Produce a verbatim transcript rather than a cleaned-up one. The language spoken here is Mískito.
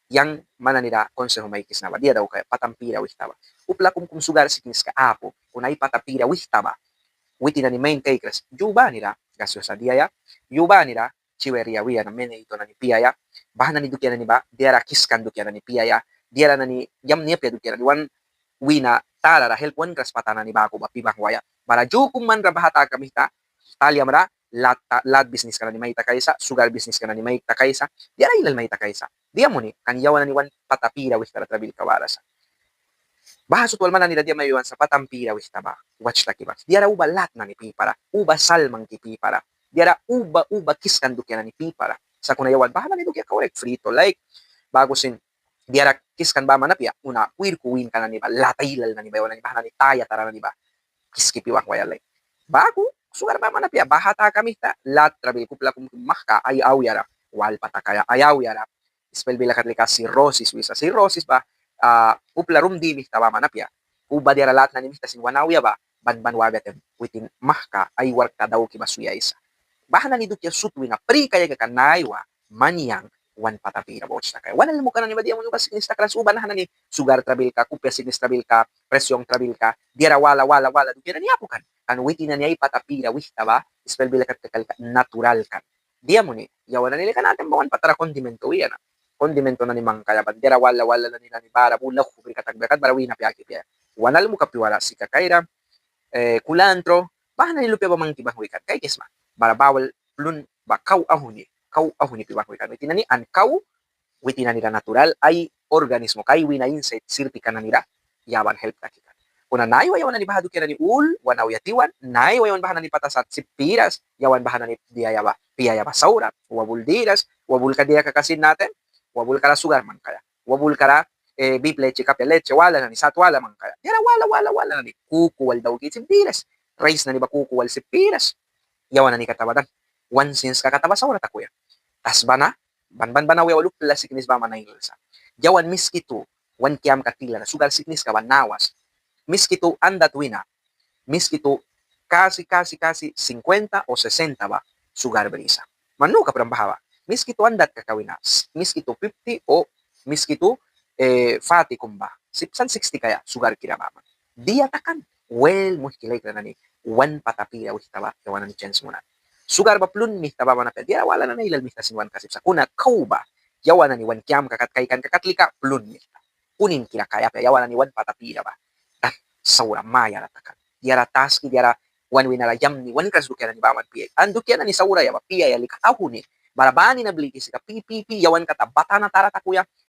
yang man nanira consejo maikisna ba dia daukaia, patam pira wihta ba. Upla kum kum sugar sikniska apu, kuna ai pata pira wihta ba. Witin nani main kaikras, yu banira gaseosa diaia, yu banira chiveria wi na, meneito nani piaia, baha nani dukia nani ba, diara kiskan dukia nani piaia, diara nani yamni apia dukia nani wan wina tara ra help wankras pata nani baku ba pi banghwaia. Bara yu kum man ra baha taka mihta taliam ra lat, lat bisniska nani mai takaisa, sugar bisniska nani mai takaisa, diara ailal mai takaisa. Dia muni kan yawan nani wan pata pira wihta ra trabilka bara sa. Baha sut wal man nanira dia mai wan sa, patam pira wihta ba, wach taki ba. Diara uba lat nani pipara, uba sal mangki pipara, diara uba, uba kiskan dukia nani pipara. Sakuna yawan baha nani dukia kau laik frito laik, baku sin diara kiskan baman apia, una kwirku winka nani ba, lat ailal nani ba, yawan nani baha nani taya tara nani ba kiski pi banghwaia laik. Baku sugar baman apia, baha taka mihta lat trabilka, upla kum kum mahka ai auyara, walpa takaia ai auyara, ispel bila kat lika cirrosis wisa. Cirrosis ba upla rum di mihta baman apia. Uba diara lat nani mihta sin wan auya ba, ban ban wabia taim witin mahka ai warkka dauki ba swiaisa. Baha nani dukia sut wina pri kaia kaka naiwa man yang wan pata pira ba wach takaia. Wan almuka nani ba dia muni uba siknis takras, uba naha nani sugar trabilka, kupia siknis trabilka, presión trabilka, diara wala wala wala dukia nani apu kan. Kan witin nani ai pata pira wihta ba, ispel bila kat kaka lika natural kan. Dia muni, yawan nani lika na taim ba wan patara condimento wi na. Condimento nani mangkaia, ban diara wala wala nani nani bara bu lauhkubri katak bia kat bara wina piaki pia. Wan almuka piuara sika kaira, culantro, baha nani lupia ba mangki banghwi kan, kaikisma. Bara ba wal plun ba kau auhni, kau auhni pi banghwi kan witin nani, an kau witin nanira natural ai organismoka, ai wina insect sirpika nanira yaban help taki kan. Kuna naiwa yawan nani baha dukia nani ul wan auya tiwan, naiwa yawan baha nani pata sat sip piras, yawan baha nani diaia ba, piaia ba saura, wabul diras, wabulka dia kaka sin na taim, wabulkara sugar mangkaia, wabulkara bip leche kapia, leche wala nani, sat wala mangkaia, diara wala wala wala nani, kuku wal dauki sip diras, rais nani ba kuku wal sip piras, yawan nani kata ba dan, wan sinska kata ba saura takuya. Tasba na, ban ban ban auya wal upla siknis baman ailal sa. Yawan Miskitu wan kiamka tilara sugar sikniska ba nawas. Miskitu andat wina, Miskitu casi casi casi cincuenta o sesenta ba sugar brisa. Man nu kapram baha ba Miskitu andat kaka wina, Miskitu fifty o Miskitu forty kum ba, sip san sixty kaia sugar kira baman. Dia takan? Wel, muihki laikra nani, wan pata pira wihta ba yawan nani chens munan. Sugar ba plun mihta baman apia, diara wala nani ailal mihta sin wan kasip sa, kuna kau ba yawan nani wan kiamka kat kaikanka kat lika plun mihta. Kunin kira kaia apia yawan nani wan pata pira ba. Dan saura mayara takan. Diara taski, diara wan winara yamni wankras dukia nani baman piaia. An dukia nani saura ya ba piaia lika auhni. Bara bani na bliki sika pi pi pi yawan kata batana tara takuya.